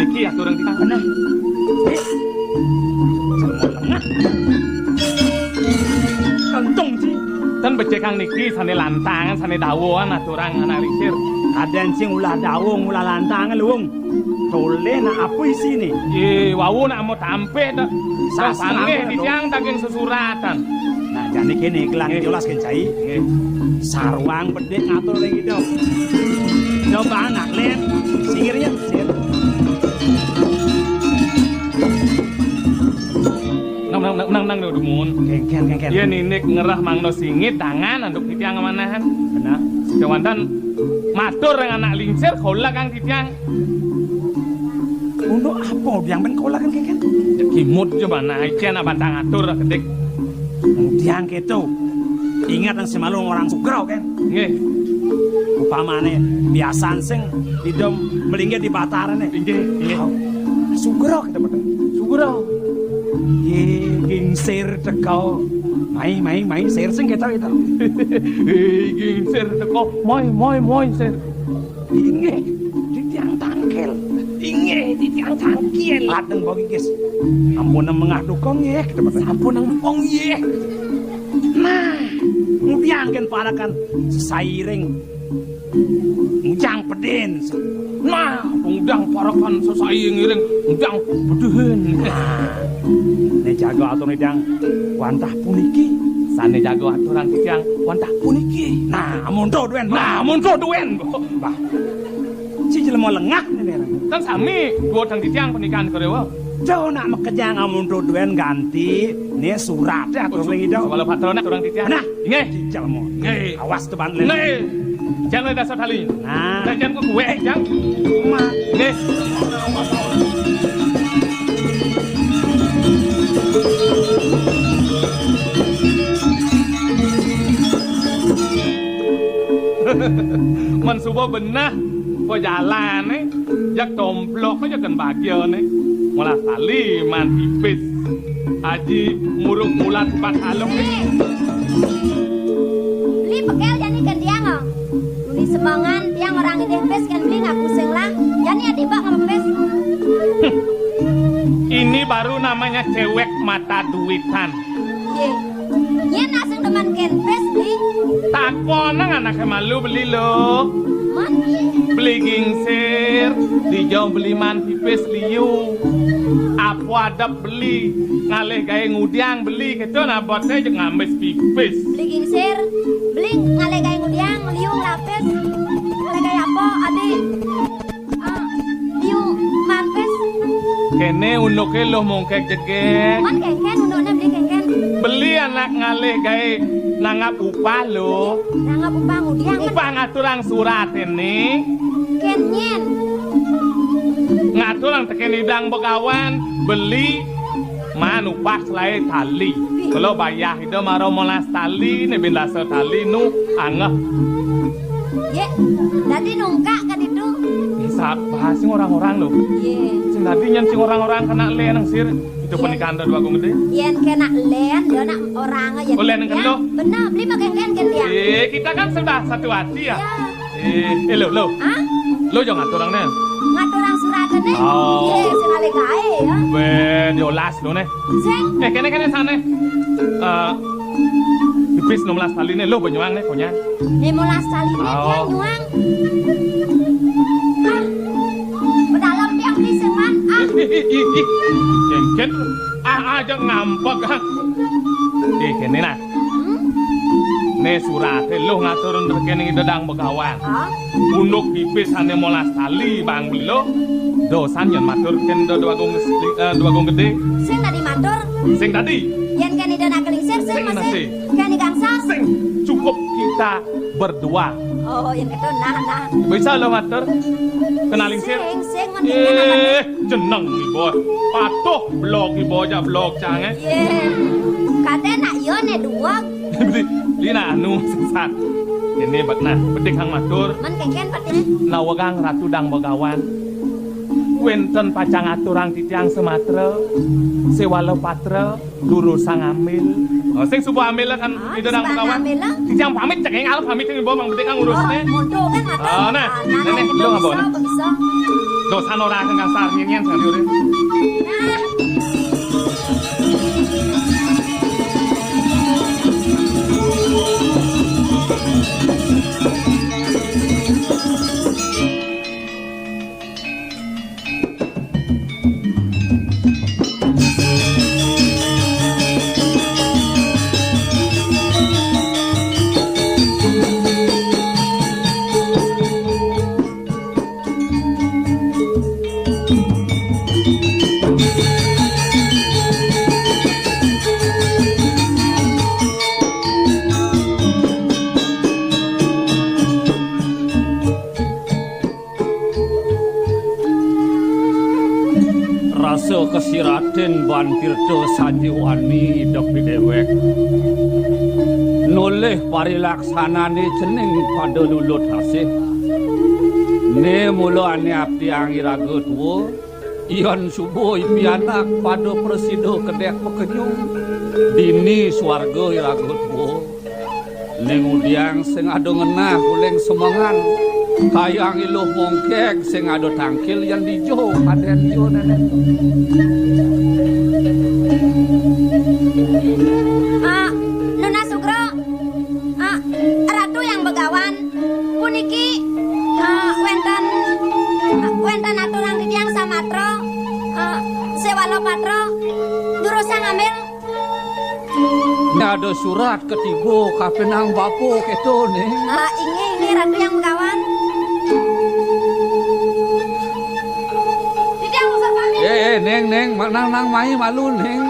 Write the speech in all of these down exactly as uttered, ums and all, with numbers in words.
Iki aturang titiang. Beneh. Ih. Semua lengah. Kentung, Ji. Ten becikang niki sané lantangan, sané dawuhan aturang anak lingsir. Kadén sing ulah dawuh, ulah lantangan, Luung. Tolih nak apa isiné? Yé, wau nak mau tampih tok. Sastra sanggih, tok. Titiang daging sesuratan. Nah, jani kéné gelang. Nggih. Jolas kén cai. Nggih. Sarwang bedik ngatur ring ida. Coba nak lén, singir ya, sir. Nang, nang, nang, nang, nang, dumun. Kéngkén, kéngkén. Yén indik ngerah mangda singit, tangan anduk titiang manahan. Beneh. Kéwanten matur ring anak lingsir, kolak kang titiang. Unduk apa, Biang, ben kolakan kéngkén? Kimut ja manah, icén abantang atur, kedik. Ngudiang kéto. Ingat nang semalu orang sugra, kén? Nggih. Upamané biasan sing ida melinggih di batarané. Inggih, inggih. Sugra kita betul. Sugra. Yé, gingsir teka. Mai, mai, mai, sir sing kéto, kéto. Hé, gingsir teka. Mai, mai, mai, sir. Inggih, titiang tangkil. Inggih, titiang tangkil. Ladeng bagi, Gis. Ampun nang mengah duka nggih, kedemen. Sampun nang mengkong nggih. Nah, ngudiang kén parekan sesairing ngujang pedin. Nah, ngudang parekan sesairing ngudang pedin. Nah, né jaga atur nidang wantah puniki. Sané jaga aturang titiang wantah puniki. Nah, amun to duén. Nah, amun to duén. Bah. Ci jelema lengah né, né. Kan sami dua tang titiang panikan karewa. Jo nak makejang amun to duén ganti né surat ya atur ring ida. Wala patra nak aturang titiang. Nah, inggih. Ci jelema. Inggih. Awas to ban lén. Inggih. Jang lé dasar tali. Nah. Nah, jang kok kué, jang. Ma. Inggih. Men suba beneh pajalané, jak tomplok aja kan bagiané. Malah tali man pipis. Aji muruk mulat bat alung. Éh. Beli pekel jani kén tiang, oh. Uli semengan tiang orang idih pis kén beli ngaku sing lah. Jani adi bak ngepis. Ini baru namanya cewek mata duitan. Yé. Nyén asing demen kén pis, beli. Takonang anaké malu beli lo. Man. Beli gingsir, dijauh beli man pipis liu. Apa adep beli, ngalih gaé ngudiang beli, kéto naboté jeg ngambis pipis. Beli gingsir, beli ngalih gaé ngudiang, liu nglapis. Ngalih gaé apa, adi? Ah, liu mampis. Kéné unduké luh mungkek jegég. Man kéngkén undukné beli kéngkén. Beli anak ngalih gaé nanggap upah lo. Nanggap upah ngudiang. Upah ngaturang surat éné. Kén nyén. Ngaturang tekén idang begawan, beli man upah selaé tali. Beli. Kelo bayah ida mara molas tali, né bendasa tali nu angeh. Yé, dadi nungkak ka ditu. Ih, sat bahas sing orang-orang lo. Yé. Sing dadi nyén sing orang-orang kena lén nang sir. Itu pernikahan dua agung gedé. Yén kena lén, dia nak orang aja. Oh, lén kena lo? Benar, beli makan kén kén dia. Eh, kita kan sudah satu hati ya. Ya. Eh, eh, lo, lo. Hah? Lo jangan ngatur orang né. Ngatur orang surat né? Oh. Yé, sing alih gaé ya. Ben, yolas lo né. Sing. Eh, kéné, kéné sané. Eh, pipis enam belas tali né, lo banyuang né, punya. Limolas tali né, oh. Tiang nyuang. Ah, pedalem tiang beli seman. Ah. Ih, ih, ih, ih. Kéngkén. Ah, aja ngambek, ah. Eh, kéné nah. Hmm? Né suraté luh ngatur tekén Ida Dang Begawan. Ah? Unduk pipis ané molas tali bang beli lo. Dosan yén matur kén Ida Dwagung, eh, Dwagung Gedé. Sing dadi matur. Sing dadi. Yén kén Ida Nak Lingsir, sing. Sing masih. Masih. Kén I Gangsal. Sing. Cukup kita berdua. Oh, yén kéto nah, nah. Bisa lo matur. Kena lingsir. Sing, sing, men. Eh, jeneng ni bos. Patuh blog ni bos, jak blog cangé. Yé. Kadén nak iya né dua. Beli, beli nak anu sesat. Ini bet nah, bedik kang matur. Men kéngkén bedik. Nawegang Ratu Dang Begawan. Wénten pacang aturang titiang samatra, séwala patra, durusang ambil. Oh, sing suba ambil kan. Ah, ida nang suba pagawan. Ambil lah. Titiang pamit, cék ing alem pamit ing bawa Mang Bedé kang urusné. Oh, monto kan matur. Ah, nah, nah, nah, nah, nah, lo ngapa, bisa, nah? Bisa. Dosan ora kang kasar nyén-nyén sing diurus. Nah. Rasa kasiratin ban tirta sanjiwani idep déwék. Nolih parilaksanané cening pada lulut asih. Né mula ané abdiang iraga tua, yan suba i pianak pada prasida kedék makenyung. Dini swarga iraga tua. Ning udiang sing ada ngenah uling semengan, kayang iluh mongkeg sing ada tangkil yan dijo kadén jo nenek. Ah, Nunas Sugro, ah, Ratu yang begawan, puniki, ah, wénten, ah, wénten aturang titiang samatra, ah, séwala patra, durusang ambil. Né ada surat ketiba kapining bapa kéto, Ning. Ah, inggih, inggih, Ratu yang begawan. Titiang usah pamit. Eh, eh, Ning, Ning, ma-, nang, nang mai malu, Ning.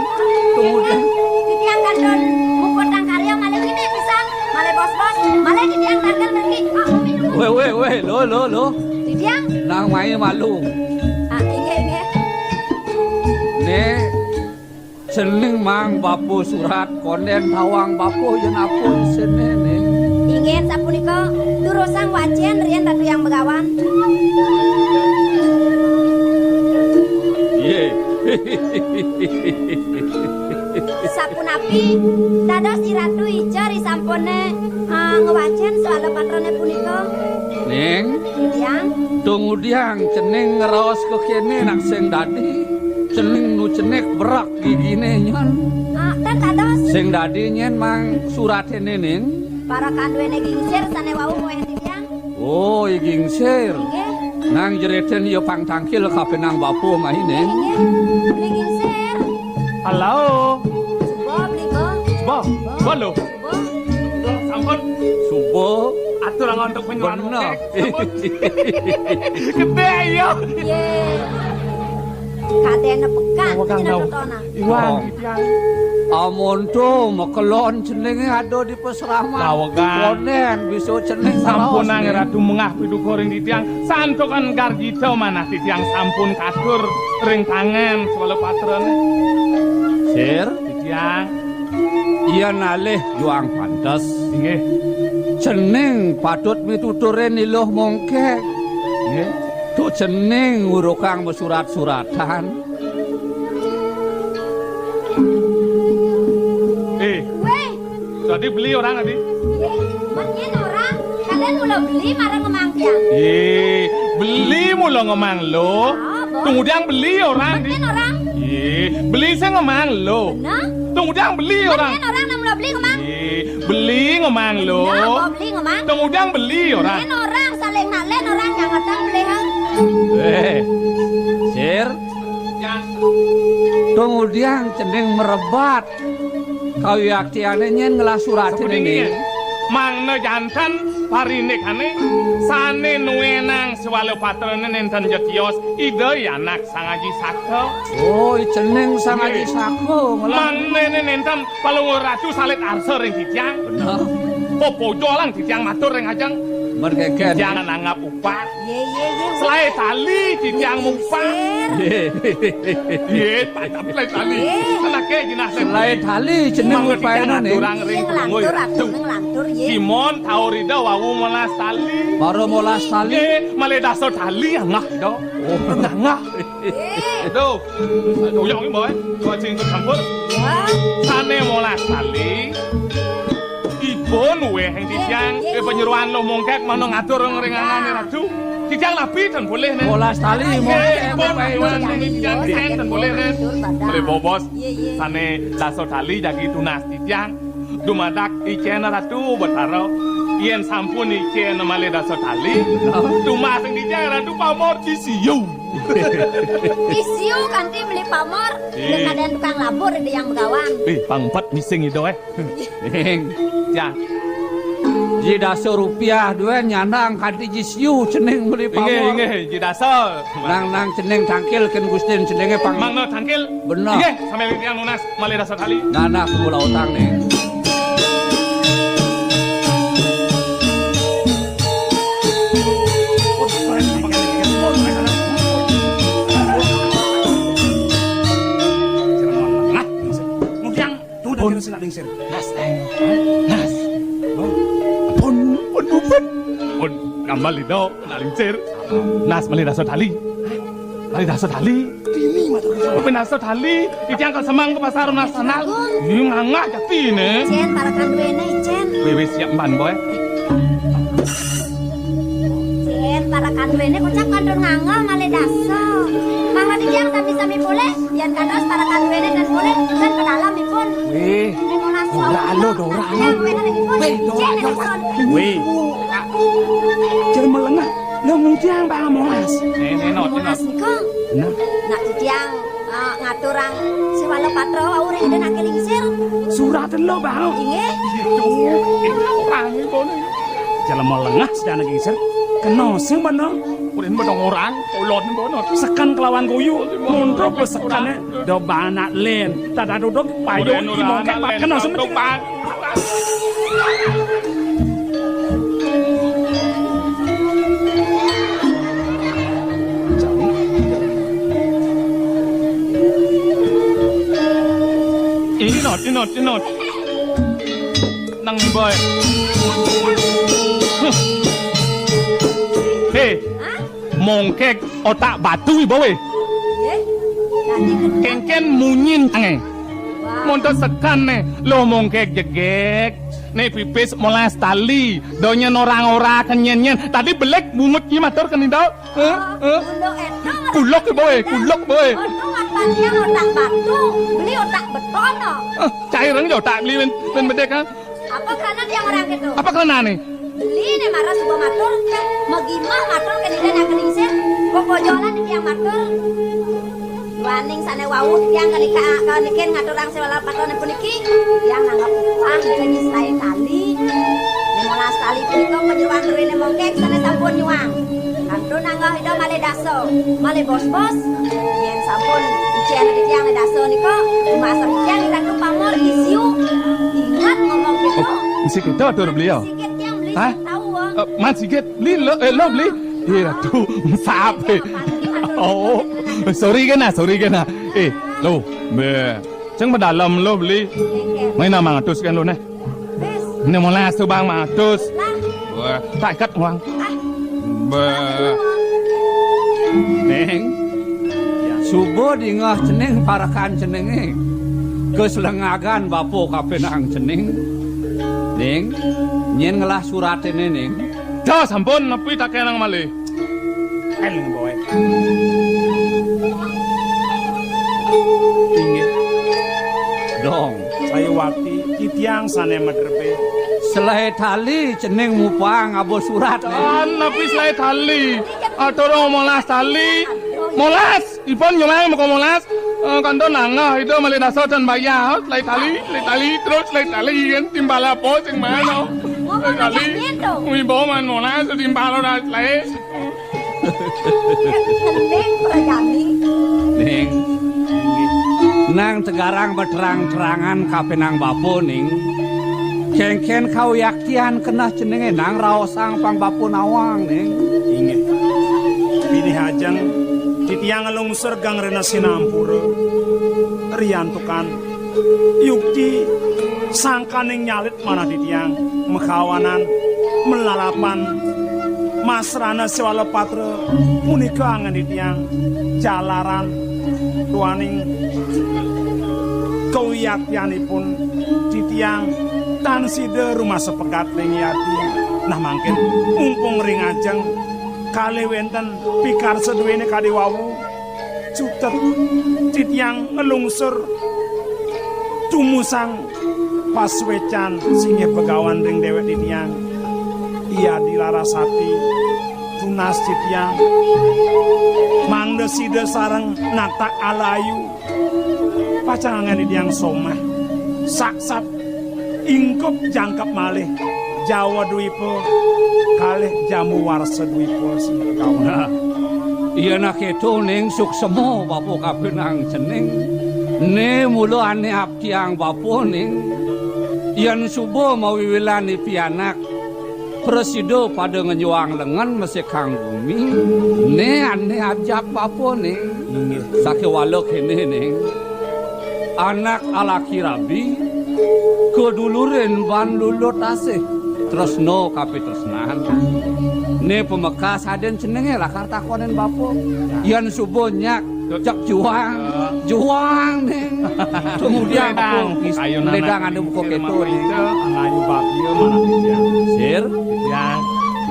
Tunggu, Ning. Titiang kantun muputang karya malih ini pisan, malih bos-bos, malih titiang tangkil mriki. Ah, minum. Wéh, wéh, wéh, lo, lo, lo. Titiang. Nang mai malu. Ah, inggih, inggih. Né, cening mang bapa surat kondén tawang bapa yén apa isiné, Ning. Inggih sapunika, durusang wacén riin Ratu yang begawan. Yé. Sapunapi dados i Ratu ica risampuné, ah, ngwacén soala patrané punika? Ning, titiang. Tungudiang cening ngraos kekéné nak sing dadi, cening nu cenik berak giginé nyén. Ah, tan dados. Sing dadi nyén mang suraté, Ning? Para kanduéné gingsir sané wau muéh titiang. Oh, i gingsir. Inggih. Nang jeritin ya pang tangkil kapining bapa mai, Ning. Inggih. Beli gingsir. Halo. Suba, beli go. Suba. Suba lo. Suba. Sampun. Suba. Atur angon untuk penyuan. Bener. Oké. Sampun. Gedé ya. Yé. Kadéna pekan. Apa, Kang, tau? Iwang, oh. Titiang. Amonto makelon jenengé ada di pasraman. Lawegan. Kondén bisa cening sampunang raos, Ratu mengah piduka ring titiang. Santukan gargita manah titiang sampun katur ring tangan swala patrané. Sir. Titiang. Yén alih juang pantes. Inggih. Cening patut mituturin iluh mongkeg. Inggih. Tuh cening ngurukang masurat-suratan. Eh. Wéh. Dadi beli orang tadi? Yé, men nyén orang, kadén mula beli marang ngemang tiang. Yé, beli mula ngemang lo. Ah, apa? Tungudiang beli orang. Men nyén orang. Yé, beli sing ngemang lo. Bener? Tungudiang beli orang. Men nyén orang nang mula beli ngemang. Yé, beli ngemang lo. Bener, apa beli ngemang? Tungudiang beli orang. Men orang, saling nak lén orang nyangetang beli, ha. Eh, Sir. Tungudiang cening merebat. Kawiaktiané nyén ngelah suraté. Sapuniné, Ning? Mangda janten parinikané sané nuénang swala patrané nénten ja tios Ida Hyang Anak Sang Aji Saka. Oh, i cening Sang Aji Saka ngelah. Mangdané nénten Palungguh Ratu salit arsa ring titiang. Bener. Pepuja lan titiang matur ring ajeng. Mun kéngkén. Titiang nanggap upah. Yé, yé, yé. Selaé tali titiang mupah. Yé. Yé, pacap selaé tali. Yé. Anaké jinah sing. Selaé tali jeneng upahé ning. Ngaturang ring. Yé, nglantur, atuh, nglantur, yé. Simon taur Ida wau molas tali. Baru molas tali. Yé, malih dasa tali angah Ida. Oh. Angah. Duh, uyang iki, Boy. Kok sing campur? Wah. Sané molas tali. Ibun wéh ing titiang, nggih, nggih. Panyeroan Luh Mongkek mano ngatur ngringanane Ratu. Titiang napi ten boleh, Nen. Molas tali, nggih, Mongkek, ibun Bapak. Panyeroan ing titiang ten boleh, Nen. Matur, Bapak. Malih bobos. Iya, iya. Sané dasa tali jagi tunas titiang. Dumadak icén Ratu Betara, yén sampun icén malih dasa tali, tumbas ing titiang Ratu pamor jisiu. Jisiu kanti meli pamor, iya. Kadén tukang labur Ida Hyang Begawan. Ih, pang pet mising Ida, eh. Ning, Jang. Ji dasa rupiah duén nyandang kanti jisiu cening meli pamor. Inggih, inggih, ji dasa. Nang, nang cening tangkil kén Gustin ceningé pang. Mangda tangkil. Bener. Inggih, sambil titiang nunas. Malih dasa tali. Nah, nah, kula utang nih. Nah, ngudiang, tuh, udah pun, kira sing nak lingsir. Nas, eh. Nas. Oh. Pun, pun, pun, pun. Pun, kambal itu, nak lingsir. Nas, malih dasa tali. Malih dasa tali. Dini matur nuwun. Malih dasa tali. Titiang ka semeng ka pasar nasional. Agung. Ih, ngangah jati né. Icén, parekan duéné, icén. Wis, wis, siap, Mban Boy. Icén, parekan duéné, kocap kantun ngangah, malih dasa. Mangda titiang sami-sami polih, yén kantos parekan duéné ten polih, ten ka dalem ipun. Wih. Ora, lo, Dora. Titiang duéné ipun. Wih, Dora, icén, Dora. Ipun. Wih. Jan melengah. Lho, ngudiang Pak Molas. Né, né, not, Molas not. Nika. Nah. Nak titiang, eh, ngaturang séwala patra wau ring Ida Nangkil Lingsir. Surat lho, Pak. Inggih. Itu, itu orang ini, Bon. Jelema lengah sedana Lingsir. Kena sing bener. Urin bener orang, ulon bener. Sekan kelawan guyu, mundur pesekané, do banak lén. Tadadodok payu, urin, urin, imongkén, lén, kena sing bener. Inot, inot, inot. Nang boy. Hé, hah? Mongkek otak batu iba wé. Nggih. Dadi kéngkén munyin angé. Wah. Monto sekan né, lo mongkek jegek. Né pipis molas tali, donya norang-ora kenyén-nyén. Tadi belik bungut ki matur kén Ida. Hé? Hé? Kuluk éto. Kuluk iba wé, kuluk iba wé. Untung apa dia otak batu, beli otak beton, oh. Hé, cairang ja otak beli ben, ben bedek, ha? Apa krana tiang orang kéto? Apa kranané? Beli né mara suba matur, tah magimah matur kén Ida Nangkil Lingsir. Kok bojolan tiang matur. Duaning sané wau tiang kaniké, kaniké ngaturang séwala patrané puniki. Tiang nanggap upah jagi selaé tali. Limolas tali punika panyeroan druéné mongkek sané sampun nyuang. Kantun nanggah Ida malih dasa, malih bos-bos. Yén sampun icén titiang dasa nika, kumaha titiang Ratu pamor isiu. Ingat ngomong kéto. Oh, mesti kita atur beli ya? Sikit tiang beli. Hah? Tahu, ah. Eh, man sikit beli lo, eh, lo beli. Eh, Ratu, maaf, eh. Oh, sorry kén ah, sorry kén ah. Eh, lo, bé. Céng padalem lo beli. Nggih, nggih. Main mangatus kén lo né. Wis. Né molas to, Bang, mangatus. Lah. Wah, tak iket uang. Ah. Bé. Ning. Suba dingeh cening parekan ceningé. Kaslengagan bapa kapinang cening. Ning, nyén ngelah suraté né, Ning. Dah sampun, nepi takénang malih. Éling, Boy. Inggih. Dong. Sayuwakti, titiang sané madrebé. Selaé tali cening mupang aba surat. Tan, napi selaé tali? Atur molas tali. Molas, ipun nyuwang maka molas. Eh, kantun nangah, Ida malih dasa tan bayah. Selaé tali, selaé tali, terus selaé tali kan timpal apa sing mana? Selaé tali. Wibawa man molas, timpal ora selaé. Ngending prajani. Ning. Nang tegarang beterang-terangan kapinang bapa, Ning. Kénkén kawiyaktian keneh ceningé nang raosang pang bapa nawang, Ning. Inggih. Pinih ajeng, titiang nglungsur geng rena sinampura. Riantukan yukti sangkaning nyalit manah titiang makawanan malalapan masrana Siwala Patra punika anggen titiang jalaran duaning kawiyaktianipun titiang tan sida rumasa pegat ring yati. Nah, mangkin mumpung ring ajeng kalih wénten pikarsa duéné kadi wau, cutet titiang nglungsur tumusang pasuécan singgih begawan ring déwék titiang. Yadi Larasati, tunas titiang mangda sida sareng natak alayu pacang anggen titiang somah. Saksat ingkup jangkep malih Jawa Dwipa kalih Jambu Warsa Dwipa sing kauna. Nah, yén akéto, Ning, suksema bapa kapinang cening. Né mula ané aptiang bapa, Ning. Yén suba mawiwilan pianak prasida pada ngenjuang lengen mesikang gumi, né ané ajap bapa, Ning. Inggih. Sakéwala kéné, Ning. Anak alaki rabi, kadulurin ban lulut asih, tresna kapitresnan. Né pamekas adin ceningé lakar takonin bapa. Yén suba nyak, cep juang, juang, Ning. Kemudian ledang, ledang ada buka kéto, Ning. Angayu bagia manah titiang. Sir. Titiang.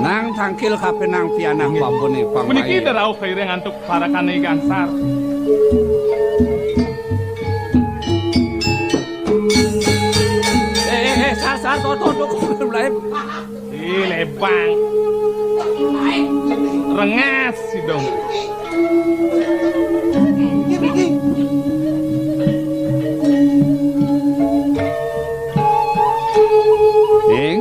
Nang tangkil kapinang pianak bapa, Ning, pang puniki baé. Puniki darauh kairing antuk parakané gangsar. Eh, eh, eh, sar, sar, to, to, to, to, mulai. Ih, lebang. Rengas sidong. Ning,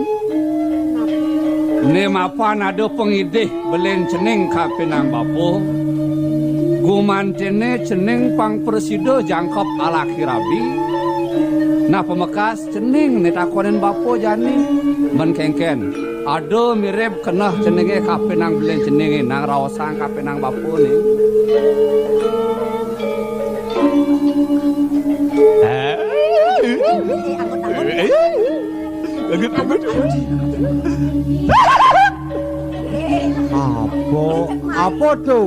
né mapan ada pangidih belin cening kapinang bapa. Gumantiné cening pang prasida jangkep alaki rabi. Nah, pamekas cening né takonin bapa jani. Men kénkén, ada mirib keneh ceningé kapinang belin ceningé nang raosang kapinang bapa, Ning. Apa? Apa to?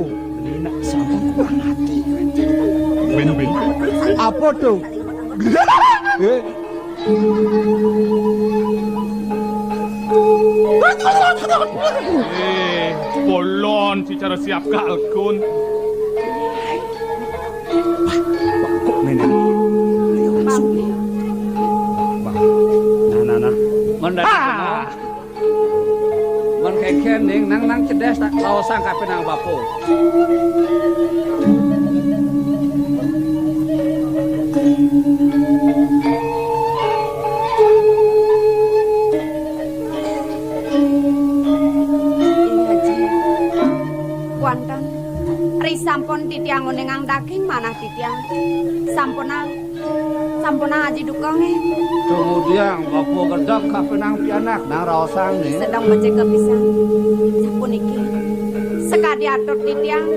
Apa to? Eh? Eh, bolon secara siap kalkun. Kok ngene? Ayo langsung. Wah, nah, nah, nah. Mendadak. Ah! Men kénkén, Ning, nang, nang cedés tak raosang kapinang bapa. Inggih, Aji. Wénten. Ri sampun titiang nguningang daging manah titiang. Sampunang. Sampunang Aji duka nggih. Kemudian bapa gedeg kapinang pianak nang raosang nih. Sedeng becik pisan. Sapuniki. Sakadi atur titiang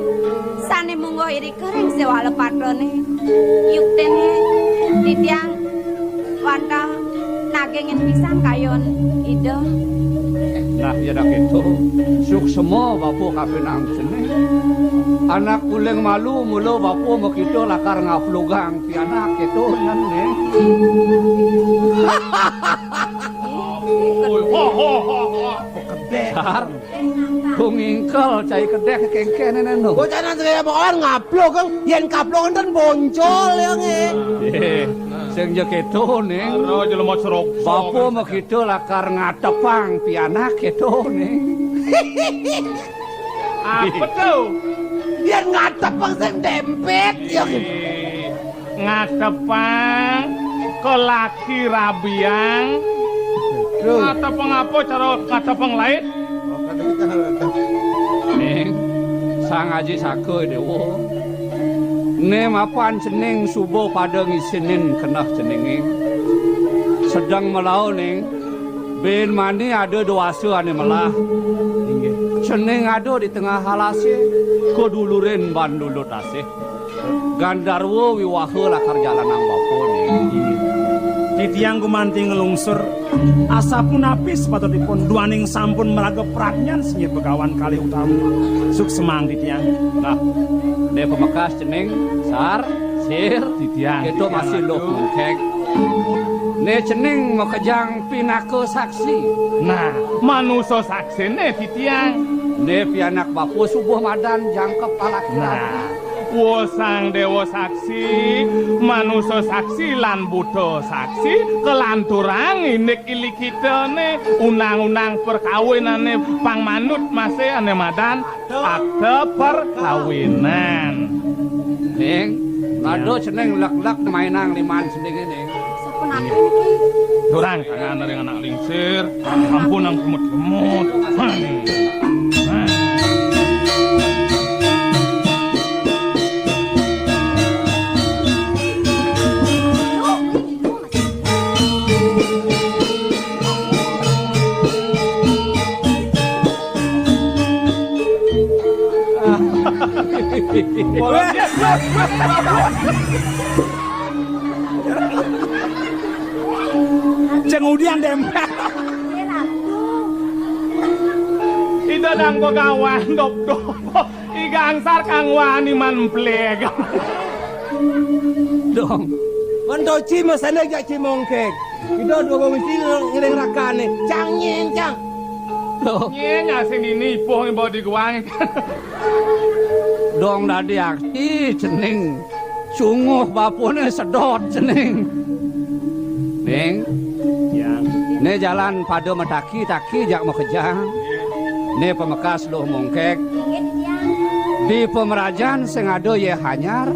sané mungguh irika ring séwala patrané. Yuktiné titiang wantah nagingin pisan kayun Ida. Nah, yén kéto, suksma bapa kapinang cening. Anak uling malu mula bapa makita lakar ngaplugang pianak kéto nyen, nih. Oi, ho, ho, ho, ho. Sar, ku ngingkel cai kedék kéngkén éné, no. Bocah nang segaya bakalan ngaplug, Kang. Yén kaplug enten boncol, ya, nggih. Eh, sing ja kéto, Ning. Aro jelema serok. Bapa makita lakar ngatepang pianak kéto, Ning. Apa to? Yén ngatepang sing dempet, ya. Eh, ngatepang kalaki rabiang. Duh. Ngatepang apa cara ngatepang lait? Ning, Sang Aji Saka Déwa. Né mapan cening suba pada ngisinin keneh ceningé. Sedeng melao, Ning. Bin mani ada dewasa ané melah. Inggih. Cening ada di tengah alasé, kadulurin ban lulutasé. Gandarwa wiwaha lakar jalanang bapa, Ning. Inggih. Titiang gumanti nglungsur, asapunapi sepatutipun duaning sampun maraga pradnyan singgih Begawan kalih utami. Suksemang titiang. Nah, né pamekas cening, Sar, Sir. Titiang, kéto titiang masih luh Ratu. Mongkek. Né cening makejang pinaka saksi. Nah, manusa saksiné titiang. Né pianak bapa subuh madan jangkep palakiran. Nah, wosang déwa saksi, manusa saksi lan buta saksi, kalanturang indik ilikitané undang-undang perkawinané pang manut masih ané madan akta perkawinan. Ning, rada cening lek-lek mainang liman sendingé, Ning. Sapunapi niki? Durang tangan ring anak lingsir, ampun nang kemut-kemut. Ceng udian dem. Ida dang begawan, dop-dop. I Gangsar kang wani man empleg. Dong. Mentoci mesene jak cimongkek. Ida dua wong isi ngiring rakané. Cang nyen, cang. Loh. Nyen asing dini ipuh ngibawa di guang. Dong dadi akti cening. Cunguh bapané sedot cening. Ning. Yang. Né jalan pada mataki-taki jak makejang. Né pamekas luh mongkek. Di pamrajan sing ada yéh anyar.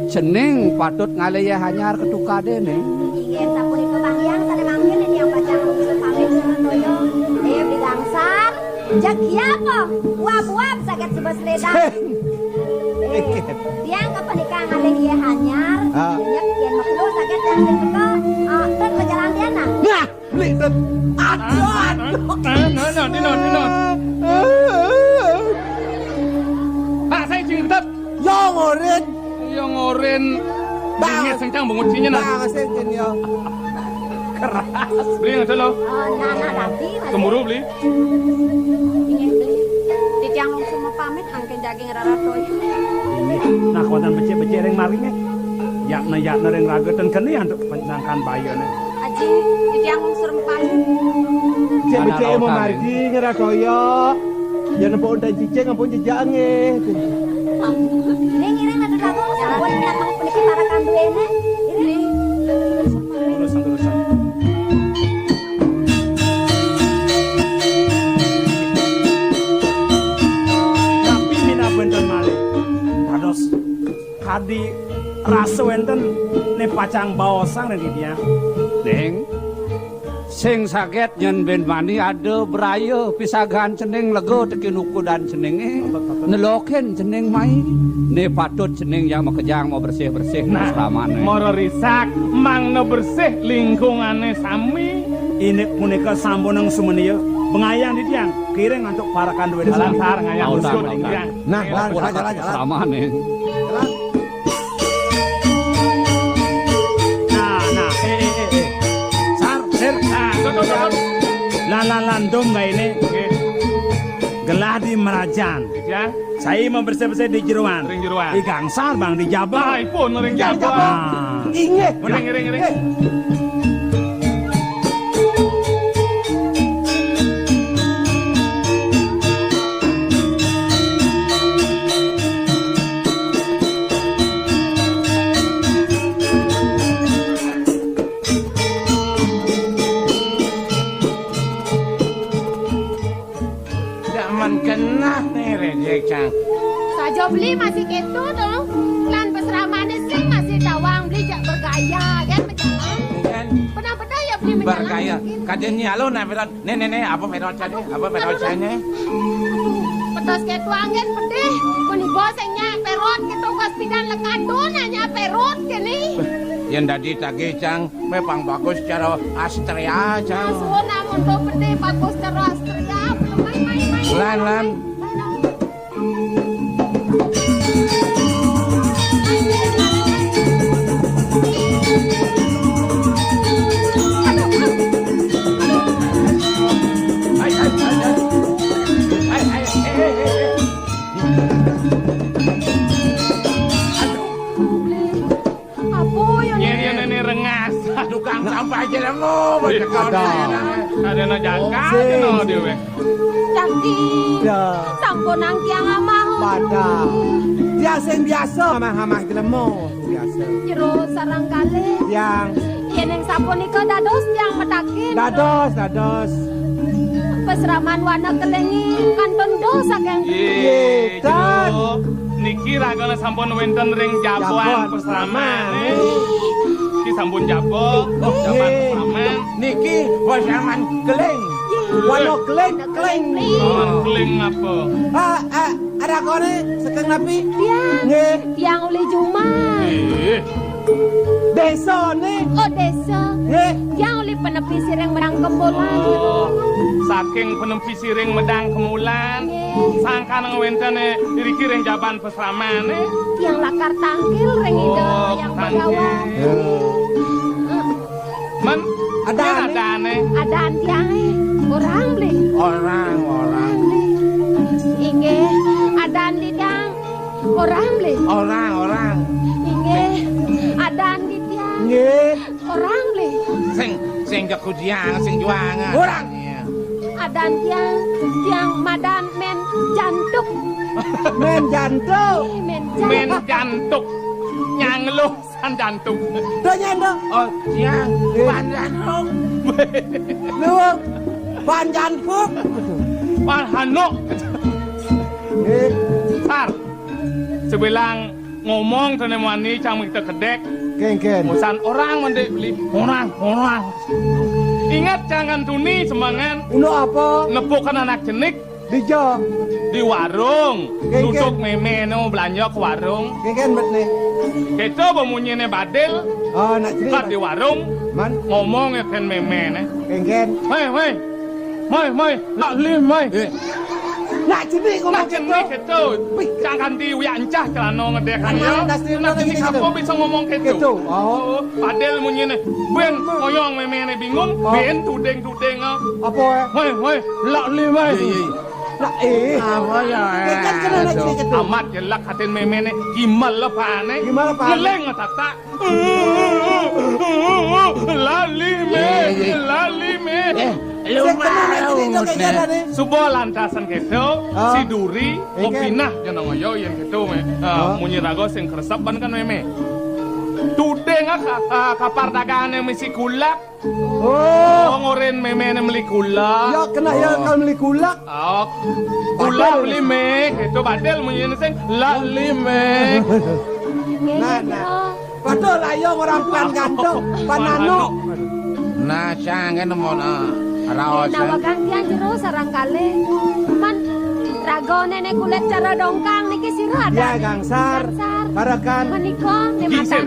Cening patut ngalih yéh anyar ka tukadé, Ning. Inggih, sapunika Bang Hyang sané mangkin titiang pacang pamit sareng toya. Nggih, Bli Gangsar. Jeg kiapa? Uap-uap saget sebes ledang. Tiang kepenika ngalih yéh anyar. Ah. Nyep yén mekelo saget tiang sing teka. Ah, ten majalan tiang nah. Nah, beli ten. Aduh, aduh. Nah, nah, nah, nah, nah, nah. Pak, saya izin tetep. Yo ngorin. Yo ngorin. Bang. Bingit sing cang bungut sinya nah. Bang, sing yo. Keras. Beli yang ada lo. Oh, nana dadi, Mas. Kemburu beli. Inggih, Bli. Titiang langsung mapamit angken daging raratoya. Inggih. Nah, kontan becik-becik ring maringe. Yakna-yakna ring raga ten kene antuk panjangkan bayane. Aji, titiang langsung mapamit. Cek becik mau margi ngeratoya. Yen empuk udan cicing ampun jejak nggih. Ngiring-ngiring adu lagu sampun nyatang puniki para kanduene. Ngiring. Terus, terus. Tapi minab wenten malih. Dados kadi rasa wenten ne pacang baosang ring titiang. Ding, sing saget nyen ben mani ada braya pisagan cening lega teki nukudan ceninge. Nelokin cening mai. Ne patut cening yang makejang mau bersih-bersih. Nah, asramane. Mara risak, mangda bersih lingkungane sami. Indik punika sampunang sumenia. Pengayang titiang, kiring antuk parakan duwe. Alang sar ngayang. Autang, usut autang. Inggian. Nah, jalan, jalan, jalan, jalan. Asramane. Nah, nah, eh, eh, eh, eh. Sar, sir. Nah, tuh, tuh, tuh, tuh. Lan, lan, lan, dum gaene. Oke. Gelah di merajan. Ya. Saya mau bersih-bersih di jeroan. Ring jeroan. Di gangsar, Bang, di jaba. Nah, ipun ring jaba. Nah. Inggih. Ring, ring, ring. Eh. Jaman genah ne, Rejek, Cang. Saja beli masih keto to. Lan pasramane sing masih tawang beli jak bergaya, kan, majalan. Kan? Pernah-pernah ya beli majalan. Bergaya. Kadén nyalo nah, Peron. Nih, nih, nih, apa Peron, Cang? Apa Peron, Cang, nih? Aduh, pedas keto angin pedih. Meniba sing nyak perot keto gas pidan lekado nanya perot kene. Yén dadi tagih, Cang, mé pang bagus cara astria, Cang. Suwun amun to gedé bagus cara astria, belum main, main, main. Lan, lan. Apa ya, Nyeri Nek? Nenek rengas. Tukang sampah jelema, Ih, becekal ada. Nenek. Ada na jangka, Sing. Kena dhewe. Jaki. Ya. Sampun nang tiang amah. Pada. Tiang sing biasa amah-amah jelema, biasa. Jero sareng kalih. Tiang. Yen ing sapunika dados tiang metakin. Dados, dados. Pasraman wana kelingi kantun dos saking Nggih, Nggih, Tan. Jero. Niki ragane sampun wenten ring jaban Jaban. Pasraman, eh. Niki sampun jaba, Nggih. Jaban Pasraman. Niki Pasraman Keling. Wana Keling, Keling. Pasraman Keling apa? Ah, ah, ragane saking napi? Tiang. Nggih. Tiang uli jumah. Nggih. Desane? Oh, desa. Nggih. Tiang uli penepi siring menang kemulan. Oh, saking penepi siring medang kemulan, Nggih. Sangkan wentene iriki ring jaban pasramane. Tiang lakar tangkil ring Ida Oh, Yang tangkil. Begawan. Ya. Heeh. Men, Adane. Yen adane. Adan tiange. Orang beli. Orang, orang. Orang beli. Inggih, adan di tiang. Orang beli. Orang, orang. Inggih, adan di tiang. Nggih. Orang beli. Sing, sing jekudiang, sing juangan. Orang. Iya. Adan tiang, tiang madan men jantuk. Men jantuk. Ih, men jantuk. Men jantuk. Nyangluh san jantuk. Tuh, nyanduk. Oh, tiang. Eh. Pan jantuk. Lu, pan jantuk. Pan hanuk. Eh. Sar. Sebilang ngomong tene muani cang mita kedek. Kengken. Musan orang mendek beli. Orang, orang. Ingat jangan tuni semangan. Unu apa? Nepukan anak cenik. Dija. Di warung. Kengken. Duduk meme no belanja ke warung. Kengken bet ne. Kita bemunyine badil. Oh, nak cenik. Kat di warung. Man. Ngomong ya kan meme ne. Kengken. Hei, hei. Mai, mai, nak lim, mai. Eh. Nak cenik kok nak cenik gitu. Wih. Cang kanti uyak encah celana ngedek aja. Nak cenik apa bisa ngomong gitu? Gitu. Oh. Padel munyine. Ben ngoyong memene bingung, oh. Ben tuding-tuding, ah. Apa, eh? Mai, mai, lak lim, mai. Iya, iya, iya. Nak, eh. Apa ya, eh? Kan kena nak cenik gitu. Amat jelek hatin memene, gimal lepane. Gimal lepane. Ngeleng tak tak. Lali me, iya, iya. Lali me. Eh, lu mau. Suba lantasan keto, ah. Si Duri, eh, kan. Opinah jeneng oyo yen keto me. Ah, ah. Munyi raga sing kresep ban kan meme. Tuding ah, ka-, ah, kapar dagane misi kulak. Oh. Wong oren memene meli kulak. Ya kena ya. Oh. Kal meli kulak. Oh. Kulak beli me, itu badel munyi sing lali me. Nah, nah. Padahal ayo orang pan gantung, pan anu. Nah, sang kan mau, nah, raos. Nah, kan. Wagang tiang jero sarang kalih. Man, raga nenek kulit cara dongkang niki sira. Ya, Gangsar. Gangsar. Parakan. Menika ne Gingsir. Matan.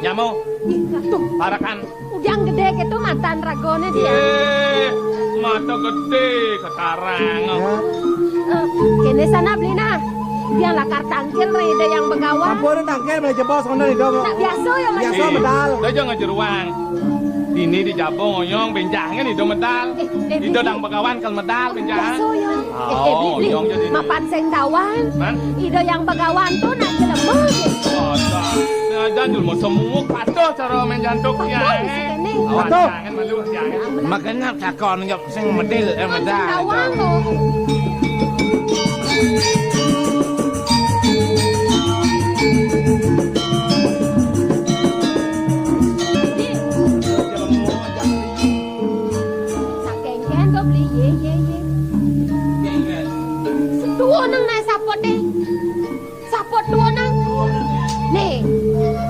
Nyamo. Ih, tuh. Parakan. Ujang gedé kéto matan ragané, Diang. Eh, mata gedé ketarang. Ya. Eh, kéné sana beli nah. Diang lakar tangkil ring Ida Yang Begawan. Sampun tangkil, meli jebos ngono, Ida. Nak biasa ya, Mas. Biasa medal. Dah jangan jeruang. Dini di jaba ngoyong, bénjangé Ida medal. Eh, eh, Ida Dang Begawan kal medal, bénjang. Biasa ya. Oh, eh, eh, beli, beli. Ngoyong jadi. Mapan sing tawan. Man? Ida Yang Begawan to nak jelema. Oh, dah. Nah, dah jelema semua. Patuh cara main jantung. Patuh ya, mesti eh. Kéné. Awas, patuh. Jangan malu, jangan. Makanya takon nggak sing medil, eh, medal. Tawang to. Sakéngkén to beli, yé, yé, yé. Setuju nang naé sapoté. Saput tuwa nang. Nih.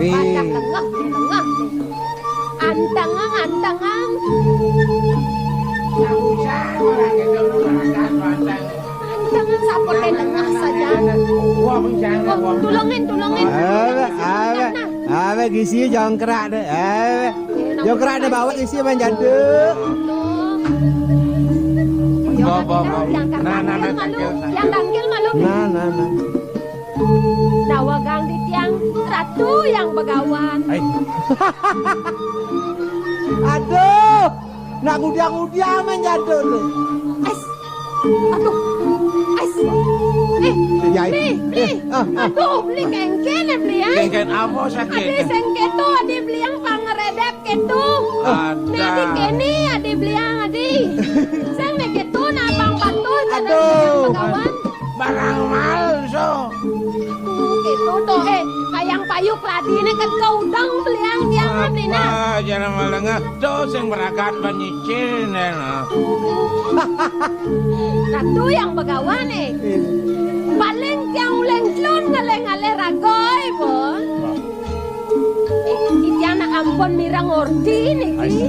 Pi. Pandak lengah, lengah. Antengang, antengang. Antengang saput. Pakai tengah saja. Wah, bencana, wah. Tulungin, tulungin. Awe, awe, awe, gisi jongkrak deh, awe. Jongkrak deh, bawa gisi main jaduk. Bawa, bawa, bawa. Yang tangkil malu, yang tangkil malu. Nah, nah, nah. Dawagang di tiang ratu yang begawan. Hai. Aduh, nak ngudiang-ngudiang main jaduk tuh. Ais. Aduh. Ais. Eh, ya, beli, beli. Ah, ah. Aduh, beli kengken ya, beli ya. Kengken apa sakit? Adi sengketo, adi beli yang pangeredep keto. Ada. Adi keni, adi beli yang adi. Seng keto, nabang batu, aduh. Pegawan. Barang mal, so. Aduh, keto tuh, eh, kayang payuk ladi nih kan kau udang beli yang tiang beli nah. Apa, jangan malengah. Tuh, sing beragat banyicil, nih, nah. Ratu yang begawan, eh. Paling tiang uleng celun ngaleh-ngaleh ragoi, bon. Eh, itiang nak ampun mireng orti niki.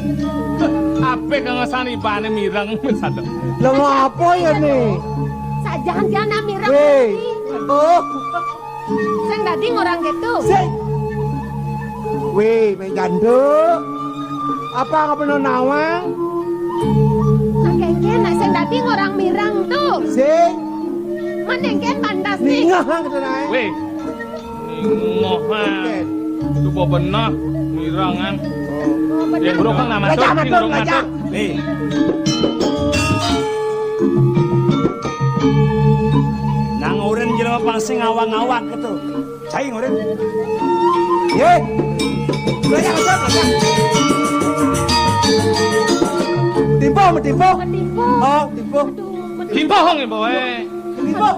Ape kang ngesan ibane mireng sadep. Lah ngapa ya nih? Sajan tiang nak mireng orti. Oh. Sing dadi ngorang gitu. Sing. Weh, main janduk. Apa ngapa no nawang? Nah, kengken, nak sing dadi ngorang mireng tuh. Sing. Mending ken pantas nih. Ningah gitu naik. Weh. Ningah, ah. Oke. Coba benah, mirangan. Oh, benar. Ya, bro, kan nama Raja tuh, Matur, bro, Raja. Matur. Nih. Nang urin jelema pang sing ngawang-ngawang gitu. Cai ngurin. Ye. Belajar, belajar, belajar. Timpo, timpo. Timpo. Oh, timpo. Timpo, hong, timpo, eh. Timpo.